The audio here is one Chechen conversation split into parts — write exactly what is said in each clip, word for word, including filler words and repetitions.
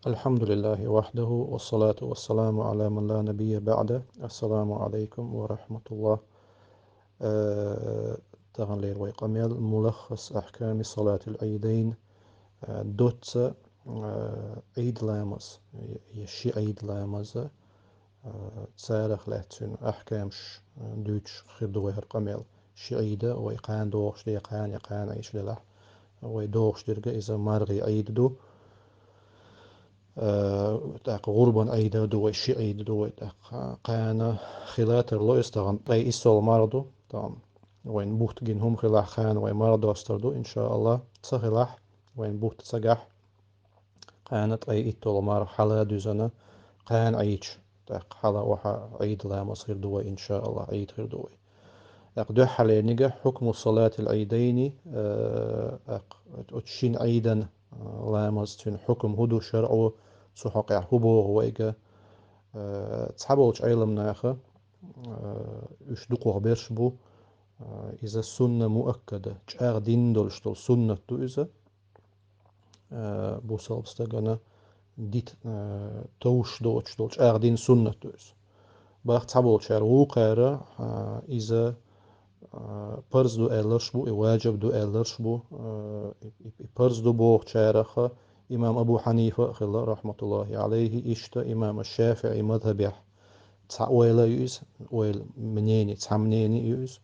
الحمد لله وحده والصلاة والسلام على من لا نبي بعده. السلام عليكم ورحمة الله. Э, таханлера вай къамел ملخص أحكام صلاة العيدين, э, доцца, э, Ӏийд ламаз, е, е ши Ӏийд ламаза, э, царах лаьцна ахькамаш, э, дуьйцуш хир ду вай хӀара къамел. Ши Ӏийда вай кхана дохуш де, кхана, кхана Ӏийш делахь. Вай дохуш дерг иза мархий Ӏийд ду. Э, тӀаккха гӀурбан Ӏийда ду вай, ши Ӏийд ду вай, тӀаккха кхана хила тарло иза тахана, ткъе иссалгӀа марха ду, тахана вайн бутт гина хӀума хилахь, кхана вай марха достар ду, иншааллахӀ, ца хилахь, вайн бутт ца гахь, кхана ткъе итталгӀа марха хьала дуьзна, кхана Ӏийча, тӀаккха хьала охьа Ӏийд ламаз хир ду вай, иншааллахӀ, Ӏийд хир ду вай. ТӀаккха дуьххьалерниг حكم صلاة العيدين, э, тӀаккха оцу шина Ӏийдан, э, ламаз, цуьнан хьукам хӀун ду шарӀо, цу хьокъехь хӀун боху вайга, э, цхьаболчу Ӏеламнаха, э, уьш дукхах берш бу, э, иза сунна муаккада, чӀагӀдина долуш долу суннат ду иза. Э, бусалба стагана дита, э, товш доцуш долу чӀагӀдина суннат ду иза. Бах цхьаболчара вукхара, э, иза, э, парз ду аьлларш бу, и ваджиб ду аьлларш бу, э, и, и, и парз ду бохучарах имам Абу Хьанифа а хилла, рахматуллахи алейхи, иштта имам ШафиӀи мазхабехь цхьа ойла ю иза, ойла, мнение, цхьа мнение ю иза.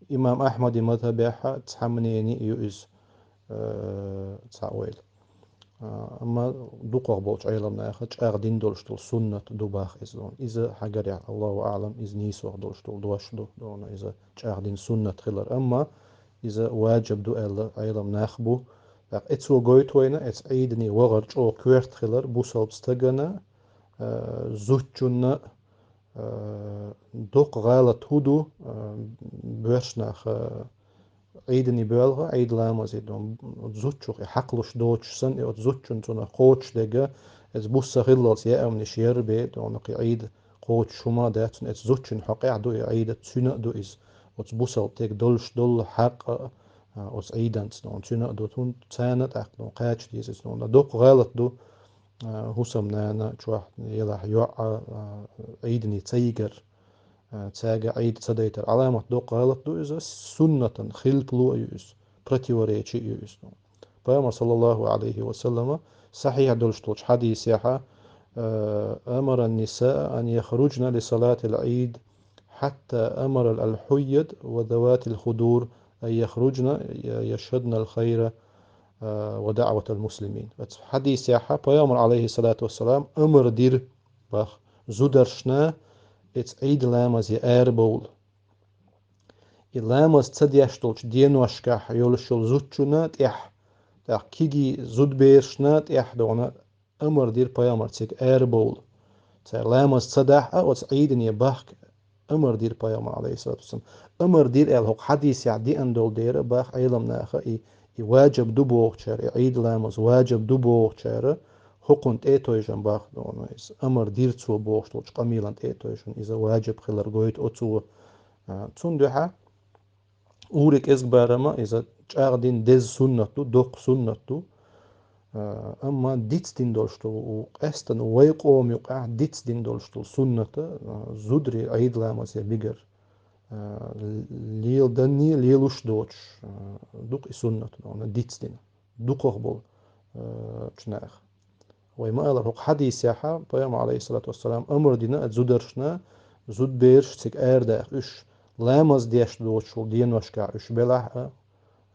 Имам Ахьмади мазхабехь цхьа мнение ю иза, э, цхьа ойла. А, амма дукхах болчу Ӏеламнаха чӀагӀдина долуш долу суннат ду бах иза. Иза хьагарехь, Аллаху аълам, иза нийсох долуш долу дош ду, дуьйна иза чӀагӀдина суннат хилар. Амма иза ваджиб ду аьлла Ӏеламнах бу. ТӀаккха эцо гойту вайна, эца Ӏийдане вахар чӀогӀа коьрта хилар бусалба стагана, э, зудчунна, э, доккха гӀалат хӀун ду, э, боьршнах, э, Ӏийдане боьлху, Ӏийд ламазе ду, зудчух и хьакхалуш доцуш санна, и оцу зудчун цунах кхочушдерг, эца буса хиллалц яамниш яр бен, дуьйна кхин Ӏийд кхочуш хӀума дац, эца зудчун хьокъехь ду и Ӏийд, цуьнан а ду иза. Оцу бусалба стеган долуш долу хьакъ а, а, оцу Ӏийданца, дуьйна, цуьнан а ду, хӀунда царна тӀаккха, дуьйна, кхача деза иза, дуьйна, доккха гӀалат ду, а, хӀусамнана чохь елахь йоӀ, а, Ӏийдане ца йигар, а, цаьрга Ӏийд ца дайтар. Ӏаламат доккха гӀалат ду иза, суннатан хилпало а ю иза, противоречие а ю иза. Пайхамар, саллаллаху алейхи ва саллама, сахьихь долуш долчу хьадисехь, а, амара ан-нисаа ан яхруджна ли салатил Ӏийд, хьатта амара аль-хьуййад ва заватил худур ан яхруджна яшхадна аль-хайра, а, ва даъватал муслимин. Оцу хьадисехь Пайхамар, алейхиссалату вассалам, амар дира, бах, зударшна эца Ӏийд ламазе арабовла. И ламаз ца деш долчу деношкахь йолуш йолу зудчунна тӀехь, тӀаккха кегий зудберашна тӀехь, дуьйна, амар дира Пайхамар цига арабовла. Цара ламаз ца дахь а, оцу Ӏийдане бахка амар дира Пайхамар, алейхиссалату вассалам. Амар дира аьлла, хӀокху хьадисехь деана долу дера, бах, Ӏеламнаха и, и ваджиб ду бохучара, и Ӏийд ламаз ваджиб ду бохучара, хӀокхунна тӀе а тойжина, бах, дуьйна, иза амар дира цо бохуш долчу къамелан тӀе а тойжина, иза ваджиб хилар гойту оцо. А, цунна дуьхьа ури кӀезиг барама, иза чӀагӀдина деза суннат ду, доккха суннат ду. А, амма дицдина долуш ду, у, къаьстина вай къоман юкъахь дицдина долуш ду сунната, а, зударий Ӏийд ламазе бигар. А, леладанний, лелуш доцуш, а, ду-кх и суннат, дуьйна, дицдина. Дукхах болу, а, чу наха. Вай ма-аллара, хӀокху хьадисехь Пайхамар, алейхиссалату вассалам, амар дина а зударшна, зудбераш цига арадаха, уьш ламаз деш доцуш долу деношкахь уьш белахь а,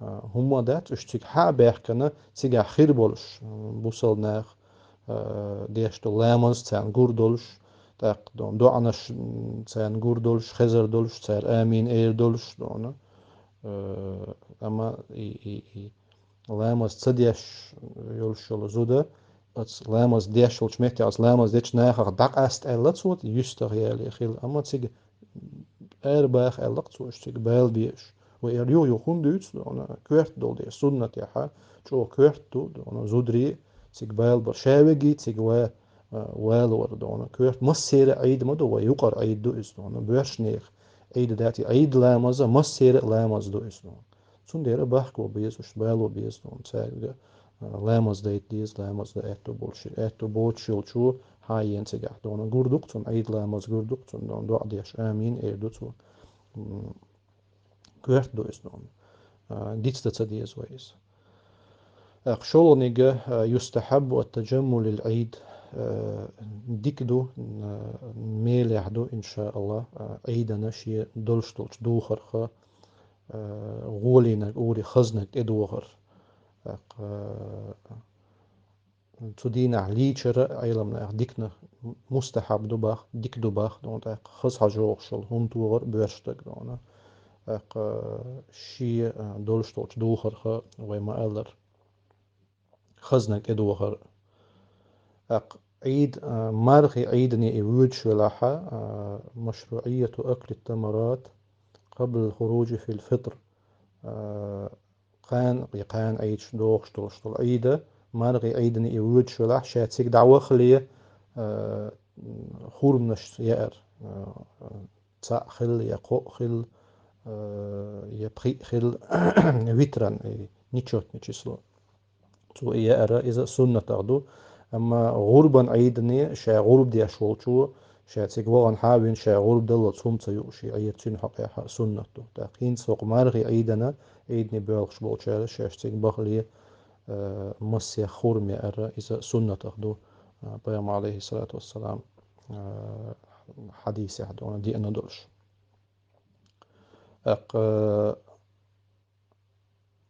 а, хӀумма дац, уьш цига хьа а баьхкина, цигахь хир болуш, м, бусалба наха, а, деш долу ламаз царна гур долуш, тӀаккха до-, доӀанаш, м, царна гур долуш, хезар долуш, цара амин эр долуш, дуьйна. Э, амма и, и, и, ламаз ца деш йолуш йолу зуда, оцу ламаз деш йолчу метте, оцу ламаз дечу нахах дӀакъаста аьлла цо, юьстах яле хила, амма цига арабаха аьлла-кх цо уьш, цига бала бе уьш. Вай эр юха-юха хӀунда дуьйцу, дуьйна, коьрта долу дела, суннатехь чӀогӀа коьрта ду, дуьйна, зударий цига бала бар. Ша вегий цига ва-, а, валор, дуьйна, коьрта. Массеран а Ӏийд ма ду, вай юкъара Ӏийд ду иза, дуьйна, боьршнех Ӏийд дац, и Ӏийд ламаза массеран а ламаз ду иза, дуьйна. Цундела бахко беза уьш, бало беза, дуьйна, цаьрга. ламаз дайта деза, ламаз дан аьтту болуш, аьтту боцуш йолчо хьаена цигахь, дона гур ду-кх цунна, Ӏийд ламаз гур ду-кх цунна, дона доӀа деш, амин эр ду цо. М, коьрта ду иза, дона. А, дицдан ца деза вай иза. ТӀаккха шолгӀаниг, а, يستحب التجمل للعيد, а, дика ду, а, мелехь ду, иншааллахӀ, а, Ӏийдана шен долуш долчу духарх, а, гӀолийнарг, уггаре хазнарг тӀедохар. ТӀаккха, а, цу дийнахь лийчар а Ӏеламнаха диканах мустахьаб ду боху, дика ду боху, дона тӀаккха хаза хьожа йогӀуш йолу хӀума тохар а боьрша стаг, дона. ТӀаккха шен, а, долуш долчу духарх вай ма-аллара, хазнарг тӀедохар. ТӀаккха Ӏийд, а, мархи Ӏийдане и воьдуш велахь, а, مشروعية أكل التمرات قبل الخروج في الفطر. А, кхана, я кхана Ӏийдаш дохуш долуш долу Ӏийда, мархи Ӏийдане и воьдуш велахь, ша цига дӀавахале, а, хурманаш яар, а, цхьаъ хилла я кхоъ хилла, а, я пхиъ хилла, витран, и нечётное число. Цо и яар, иза суннатах ду. Амма гӀурбан Ӏийдане ша гӀурба деш волчо, ша цига вахана хьа а вина, ша гӀурба даллалц хӀума ца юуш, и Ӏийд цуьнан хьокъехь а суннат ду. ТӀаккха хӀинца хӀокху мархи Ӏийдана, Ӏийдане боьлхуш болчара шаьш цига бахале, а, массех хурма яар, иза суннатах ду, а, Пайхамар, Ӏалайхиссалату вассалам, а, хьадисехь, дона, деана долуш. ТӀаккха, а,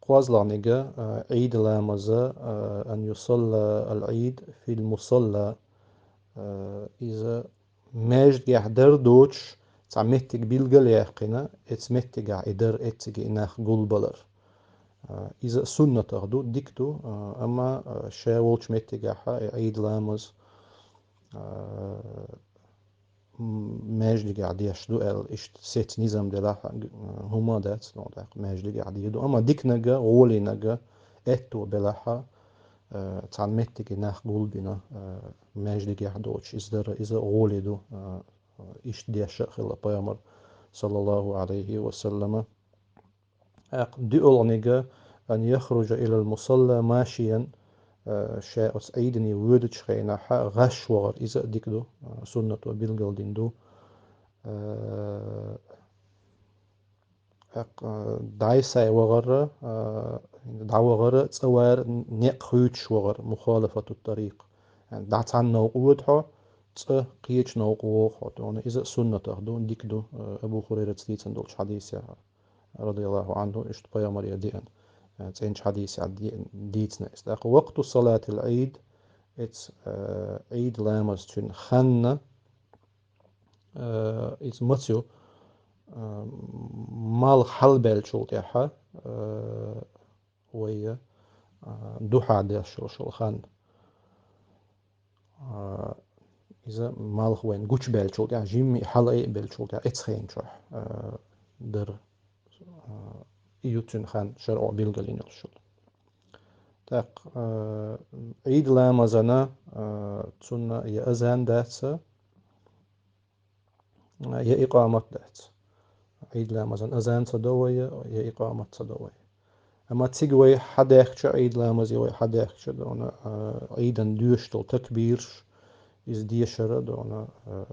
кхозлагӀниг, а, Ӏийд ламаз, а, أن يصلى العيد في المصلى, а, иза маьждигехь дар доцуш, цхьа меттиг билгал а яьккхина, эцу меттигехь и дар, эццига и нах гулбалар. А, иза суннатах ду, дика ду, а, амма, а, ша волчу меттигехь и Ӏийд ламаз, а, м, маьждигехь деш ду аьлла, иштта сеца низам делахь а, г-, хӀума а дац, ну, тӀаккха маьждигехь дийр ду. Амма диканиг а, гӀолийниг а аьтто белахь а, а, цхьана меттиге нах гулбина, а, маьждигехь доцуш иза дара, иза гӀоле ду, а, иштта деш а хилла Пайхамар, саллаллаху Ӏалайхи ва саллама. ТӀаккха доьалгӀаниг, أن يخرج إلى المصلى ماشيا, а, ша оцу Ӏийдане воьдучу хенахь гӀаш вахар, иза а дика ду, а, суннато билгалдина ду. А, тӀаккха, а, дӀай-схьай вахар, а, дӀавахар, цӀа вар, некъ хуьйцуш вахар, مخالفة الطريق. ДӀа цхьана новкъа воьду хьо, цӀа кхечу новкъа вогӀу хьо, дона, иза а суннатах ду, дика ду, а, Абу Хурайраца дийцина долчу хьадисехь, радияллаху Ӏанху, иштта Пайхамаре деана, а, цӀеначу хьадисехь де-, дийцина иза. ТӀаккха وقت صلاة العيد, эцу, а, Ӏийд ламаз цуьнан хан, а, иза маца ю, а, малх хьалабаьллачул тӀаьхьа, а, вай, а, духьа деш йолуш йолу хан. А, иза малх вайна гучубаьллачул тӀаьхьа, жимма и хьалаайбеллачул тӀаьхьа эцу хенан чохь, а, дара, а, и ю цуьнан хан шарӀо билгалйина йолуш йолу. ТӀаккха, а, Ӏийд ламазана, а, цунна я азан дац, я икъамат дац. Ӏийд ламазан азан ца до вай, я икъамат ца до вай. Амма цига вай хьадаьхкича, Ӏийд ламазе вай хьадаьхкича, дона, а, Ӏийдан доьшуш долу такбираш, иза дешар а, дона, а,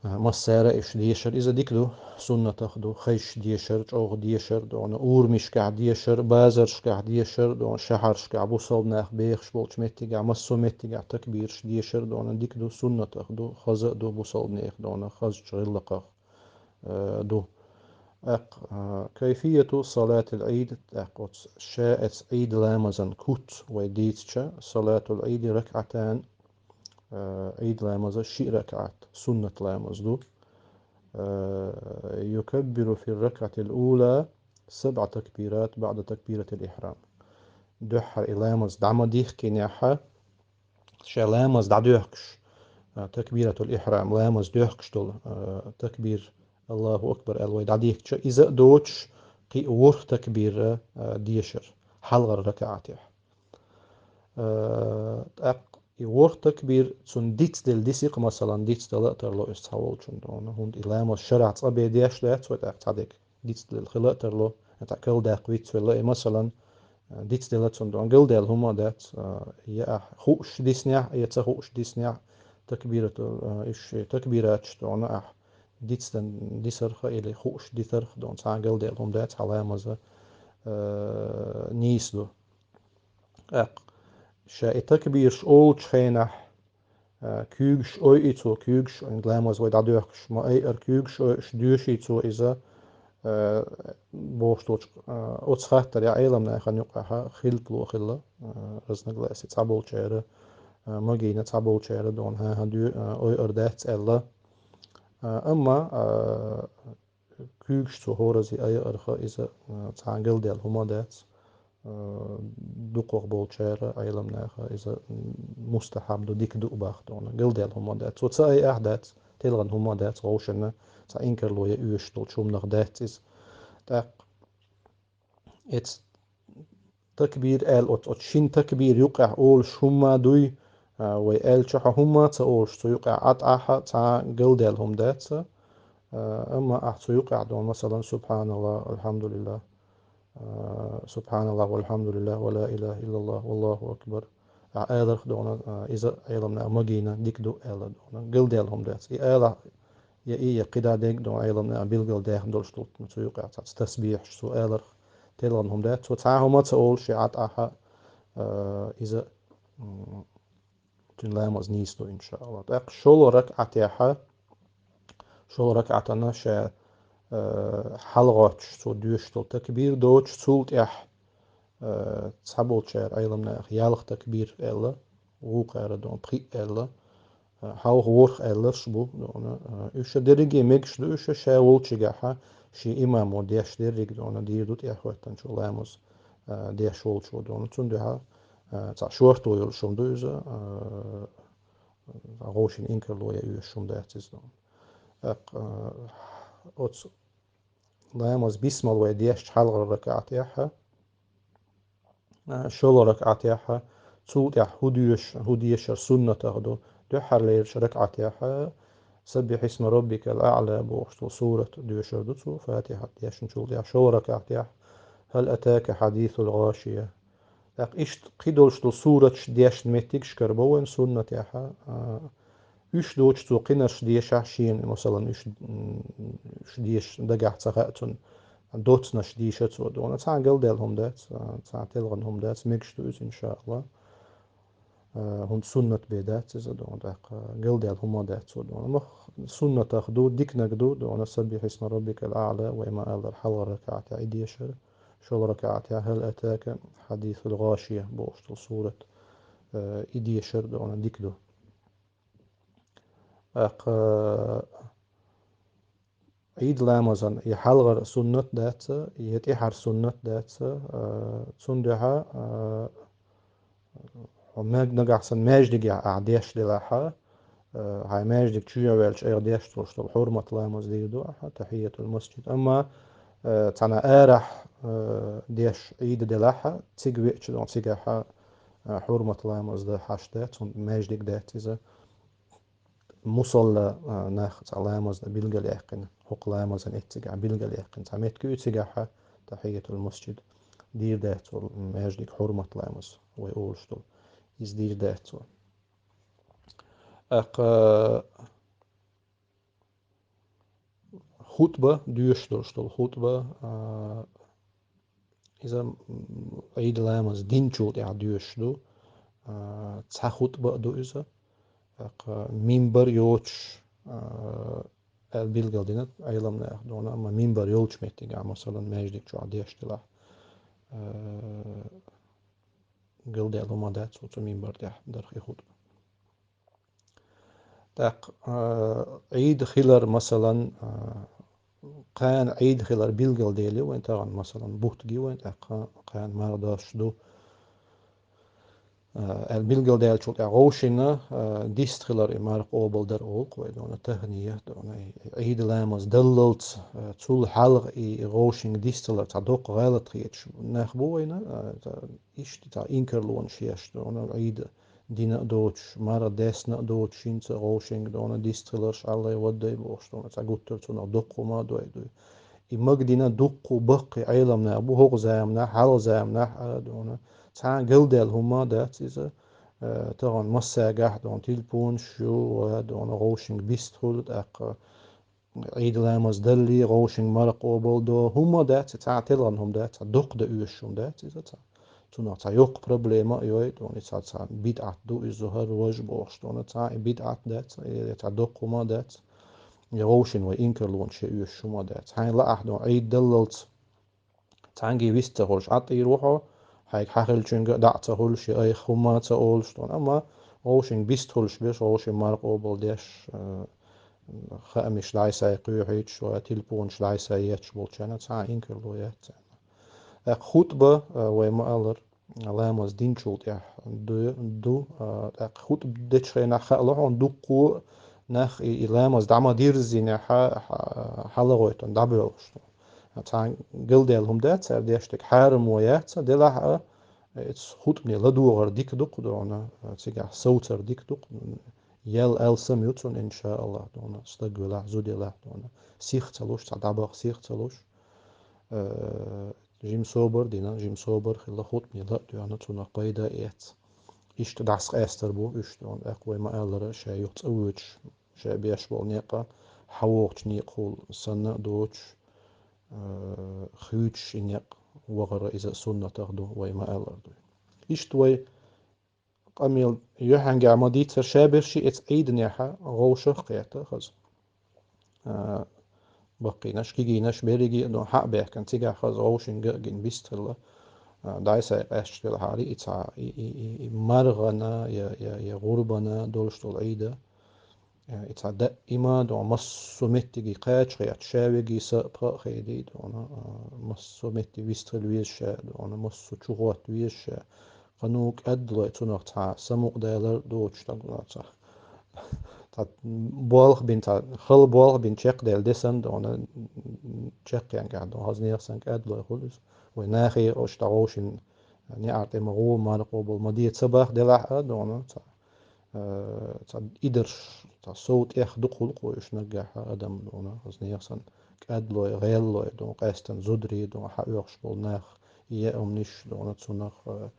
а, массара а иштта дешар, иза дика ду, суннатах ду, хезаш дешар, чӀогӀа дешар, дона, урамашкахь дешар, базаршкахь дешар, дона, шахьаршкахь, бусалба нах бехаш болчу меттигехь, массо а меттигехь такбираш дешар, дона, дика ду, суннатах ду, хаза а ду бусалба нехан, дона, хазачу гӀиллакхах, э, ду. ТӀаккха, э, كيفية صلاة العيد, тӀаккха оцу ша эцу Ӏийд ламазан куц вай дийцича, صلاة العيد ركعتان, э, Ӏийд ламаза шиъ ракаӀат, суннат ламаз ду. Э, يكبر في الركعة الأولى سبع تكبيرات بعد تكبيرة الإحرام. Дуьххьара и ламаз дӀа ма дихкинехь, ша ламаз дӀадоьхкуш, а, такбиратул ихрам, ламаз доьхкуш долу, а, такбир, Аллаху акбар аьлла вай дӀадихкича, иза а доцуш, кхин а ворхӀ такбир, а, дешар, хьалхара ракаӀатехь. А, тӀаккха и ворхӀ такбир цунна дицделла дисикх, масалан, дицдала а тарло иза цхьаволчунна, хӀунда и ламаз шарахь цкъа бен деш дац вай, тӀаккха цхьа дерг дицделла хила а тарло, тӀаккха калдаккха вицвелла, и, масалан, дицделла цунна, дона, галдаьлла хӀума дац, а, я ахь хууш диснехь, я ца хууш диснехь, такбирату, а, уьш ши такбираташ, дона, ахь дицдан дисарх или хууш дитарх, дона, цхьа а галдаьлла хӀума дац, хьан ламаз, а, нийса ду. ТӀаккха ша и такбираш олучу хенахь, а, куьйгаш ойий цо, куьйгаш, ламаз вай дӀадоьхкуш ма айара, куьйгаш ойуш доьший цо иза, а, бохуш долчу, а, оцу хаттарехь Ӏеламнахана юкъахь хилпало хилла, а, разногласие, цхьаболчара, а, магийна, цхьаболчара, дона, хӀан-хӀа, доь-, а, ойур дац аьлла. А, амма, а, куьйгаш цо хӀоразза айарх иза, а, цхьа а галдаьлла хӀума дац. А, дукхах болчара, Ӏеламнаха, иза, м, мустахьаб ду, дика ду бах, дона, галдаьлла хӀума дац. Цо ца айахь дац, телхина хӀума дац, вовшашна цхьа инкарло ян оьшуш долчу хӀуманах дац иза. ТӀаккха эцу такбир аьлла, оцу, оцу шина такбир юкъахь олуш хӀума дуй, а, вай аьллачохь хӀума ца олуш, цу юкъахь Ӏа тӀехь цхьа а галдаьлла хӀума дац, а, амма ахь цу юкъахь, дона, масалан, субхьаналлахӀ, алхьамдулиллахӀ, а, субхьаналлахӀ, валхьамдулиллахӀ, ва ла илахӀа иллаллахӀ, валлахӀу акбар, ахь аларх, дона, а, иза Ӏеламнаха магийна дика ду аьлла, дона, галдаьлла хӀума дац. И ала я и, я кхидӀа дерг, дона, Ӏеламнаха билгалдаьхна долуш долу, цу юкъахь цхьацца тасбихьаш цо аларх телхина хӀума дац. Цо цхьа а хӀума ца олуш, Ӏа тӀехь, а, иза, м, цуьнан ламаз нийса ду, иншааллахӀ. ТӀаккха шолгӀа ракаӀатехь, шолгӀа ракаӀатана ша, а, хьалагӀоттуш цо доьшуш долу такбир доцуш, цул тӀаьхьа, а, цхьаболчара, Ӏеламнаха, ялх такбир аьлла, вукхара, дона, пхиъ аьлла, а, хьалха ворхӀ аьлларш бу, дона, а, уьш дерриге мегаш ду, уьш ша волчигахь шен имамо деш дерриг, дона, дийр ду тӀехӀоьттинчу ламаз, а, деш волчо, дона. Цундела, а, цхьа шорто йолуш хӀума ду иза, а, вовшашна инкарло ян оьшуш хӀума дац иза, дона. ТӀаккха, а, оцу ламаз бисмал вай дешча хьалхара ракаӀатехь, а, шолгӀа ракаӀатехь, цул тӀаьхьа хӀун доьш-, хӀун дешар суннатах ду, дуьххьарлерачу ракаӀатехь, «Саббихь исма роббикал аӀла» бохуш долу сурат доьшур ду цо, Фатихьат дешначул тӀаьхьа, шолгӀа ракаӀатехь, «Хьал атака хьадисул гӀашия». ТӀаккха иштта кхидолуш долу сураташ дешна меттигаш карабо вайн суннатехь, а, уьш доцуш цо кхинарш дешахь шена, масалан, уьш, м, уьш дешаш дагахь ца хаьа цунна, доцнарш дийша цо, дона. Цхьа а галдаьлла хӀума дац, а, цхьа а телхина хӀума дац, мегаш ду иза, иншааллахӀ. А, хӀунда суннат бен дац иза, дона, тӀаккха галдаьлла хӀума дац цо, дона. Ма суннатах ду, диканиг ду, дона, «Саббихь исма роббикал аӀла», вай ма-аллара, хьалхара ракаӀатехь и дешар, шолгӀа ракаӀатехь «Хьал атака хьадисул гӀашия» бохуш долу сурат, а, и дешар, дона, дика ду. ТӀаккха Ӏийд ламазан я хьалхара суннат дац, я тӀаьхьара суннат дац, а, цундела, а, хьо маг-, нагахь санна маьждигехь ахь деш делахь, а, хьайн маьждиг чу а ваьлча, айхьа деш долуш долу хьурмат ламаз дийр ду ахьа, тахьийятул масджид. Амма, а, цхьана арахь, а, деш Ӏийд делахь, цига веача, дона, цигахь, а, хьурмат ламаз дан хьашт дац, хӀунда маьждиг дац иза. Мусалла, а, нах цхьа ламазна билгалъяьккхина, хӀокху ламазан эццигахь билгалъяьккхина цхьа меттиг ю, цигахь тахьийятул масджид дийр дац вай, маьждиг хьурмат ламаз вай олуш долу. Иза дийр дац вай. ТӀаккха хутба, доьшуш долуш долу хутба, а, иза, м, Ӏийд ламаз динчул тӀаьхьа доьшуш ду. А, цхьа хутба а ду иза. ТӀаккха мимбар йоцуш, а, аьлла билгалдина Ӏеламнаха, дона, амма мимбар йолчу меттигехь, масалан, маьждиг чохь деш делахь, а, галдаьлла хӀума дац, цу, цу мимбар тӀехь дарх и хутба. ТӀаккха, а, Ӏийд хилар, масалан, а, кхана Ӏийд хилар билгалдели вайн тахана, масалан, бутт ги вайн, тӀаккха кхана марха дош ду, а, аьлла билгалдаьллачул тӀаьхьа вовшашна, а, дист хилар и марха къобалдар олу-кх вай, дона, тахӀния, дона, и Ӏийд ламаз даллалц, а, цул хьалха и вовшашна дист хилар цхьа доккха гӀалат хеташ нах бу вайна, а, цхьа иштта цхьа инкарлонаш еш, дона, Ӏийд дина а доцуш, марха десна а доцуш, хӀинца вовшашна, дона, дист хиларш Ӏаллай ваддай бохуш, дона, цхьа гуттар цунах доккха хӀума а дой, дуй. и магадина дуккха баккхий Ӏеламнах бу хӀокху заманахь, хьалха заманахь а дуьйна. Цхьа а галдаьлла хӀума дац иза, э, тахана массаьргахь а дуьйна, телефонаш ю, ва дуьйна, гӀовшанга бистхуьлу, тӀаккха Ӏийд ламаз даллий, гӀовшанга марха къобал до, хӀума дац, цхьа а телхина хӀума дац, цхьа дукха дан оьшуш хӀума дац иза цхьа. Цунах цхьа йоккха проблема а йой, дуьйна, цхьа, цхьа бидӀат ду иза, хӀара важа бохуш дуьйна, цхьа а и бидӀат дац, я цхьа доккха хӀума дац, я гӀовшина вай инкарлонаш ян оьшуш хӀума дац. Хьайна лаахь дуьйна, Ӏийд даллалц цхьаьнгге вист ца хуьлуш, Ӏа тӀера ву хьо, хьайга хьан хилчуьнга дӀа а ца хуьлуш, я айхьа хӀума а ца олуш дуьйна, амма гӀовшанга бистхуьлуш берш, гӀовшанга марха къобал деш, э, хаамаш дӀасай кхоьхьуьйтуш, ва телефонаш дӀасай етташ болчарна цхьа а инкарло яц царна. ТӀаккха хутӀба, э, вай ма-аллара, ламаз динчул тӀехь ду, ду, а, тӀаккха хутӀба дечу хенахь хаало хьуна дуккха а нах и, и ламаз дӀа ма-дирззинехь хьа-, хьа-, хьалагӀойтун дӀабоьлхуш ду. Цхьа а галдаьлла хӀума дац цара деш дерг, хьараммо яц, делахь а, э, хутӀбане ладогӀар дика ду-кх дуьйна, цигахь совцар дика ду-кх, ял алсам ю цунна, иншааллахӀ, дуьйна, стаг велахь, зуда елахь, дуьйна, сих ца луш, цхьа дӀабаха сих ца луш. Э, жима собар дина, жима собар хилла, хутӀбане ла а доьгӀна, цунах пайда а эц. Иштта дӀасакъаьстар бу уьш дуьйна, тӀаккха вай ма-аллара, ша юха цӀа воьдуш, ша беш болу некъа, хьан вогӀучу некъахула санна а доцуш, э, хуьйцуш и некъ вахара иза суннатах ду, вай ма-аллара дуй. Иштта вай къамел юьхьангахь ма-дийццара, шаберш а эца Ӏийданехь гӀовшах а кхетта хаза. А, баккхийнаш, кегийнаш, берриге а дуьйна хьа а баьхкина, цигахь хаза гӀовшанга а гина бистхилла, а, дӀасай къаьсташ делахьара, и цхьа, и, и, и, и мархана я, я, я гӀурбана долуш долу Ӏийда, а, и цхьа даима а дуьйна массо а меттиге кхача хетта, ша веги са а пха а хедий дуьйна, а, массо а меттиг вистхила веза ша дуьйна, массо а чу хӀотта веза ша. Кхано кӀадлой цунах цхьа самукъадалар доцуш стаг вац. Цхьа болх бина, цхьа хала болх бина чекхдаьлла де санна дуьйна, чекхъянгахь дуьйна, хаза нехан санна кӀадлой хуьлу иза. Вай нахе оцу тӀе гӀовшина неӀар тӀе ма гӀо, марха къобал ма де ца баха делахь а дуьйна, цхьа, э, цхьа идарш, цхьа сов тӀех дукха хуьлу-кх вай уьш наггахь а адам дуьйна, хаза нехан санна кӀадлой, гӀеллой дуьйна, къаьстина зударий дуьйна, хьаоьхуш болу нах, и яа хӀуманаш дуьйна, цунах, э,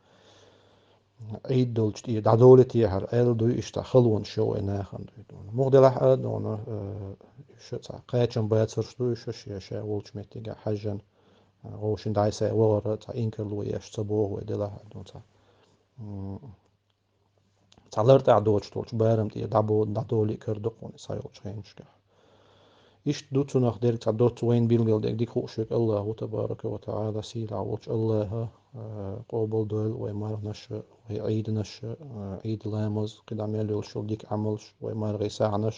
Ӏийд долчу тӀе дӀадолийта яхьара аьлла дуй, иштта халонаш йо вай нахана дуй дуьйна. Муха делахь а дуьйна, э, уьш цхьа кхачам бацарш ду уьш, ша, ша волчу меттиге хьаьжжина, э, гӀовшина дӀасай вахара цхьа инкарло еш ца боху вай делахь а дуьйна цхьа. М, цхьа лартӀехь доцуш долчу барам тӀе дӀабо-, дӀадолий кара ду-кх вайна схьайолчу хенашкахь. Иштта ду цунах дерг цхьа доцца вайна билгал дерг дика хууш верг АллахӀ ву, табарака ва таӀала, сийлахь волчу АллахӀа, а, къобал дойла вай марханаш а, вай Ӏийданаш а, а, Ӏийд ламаз, кхидӀа мел йолуш йолу дика Ӏамалш, вай мархий сахьташ,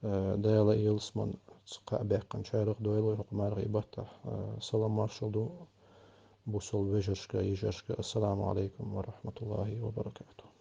а, Дала ялсамани кхаъ баьккхинчарах дойла вай хӀокху мархий баттахь, а, салам маршалла ду бусалба вежаршка, йижаршка. Ассаламу Ӏалайкум ва рахьматуллахӀи ва баракатухӀ.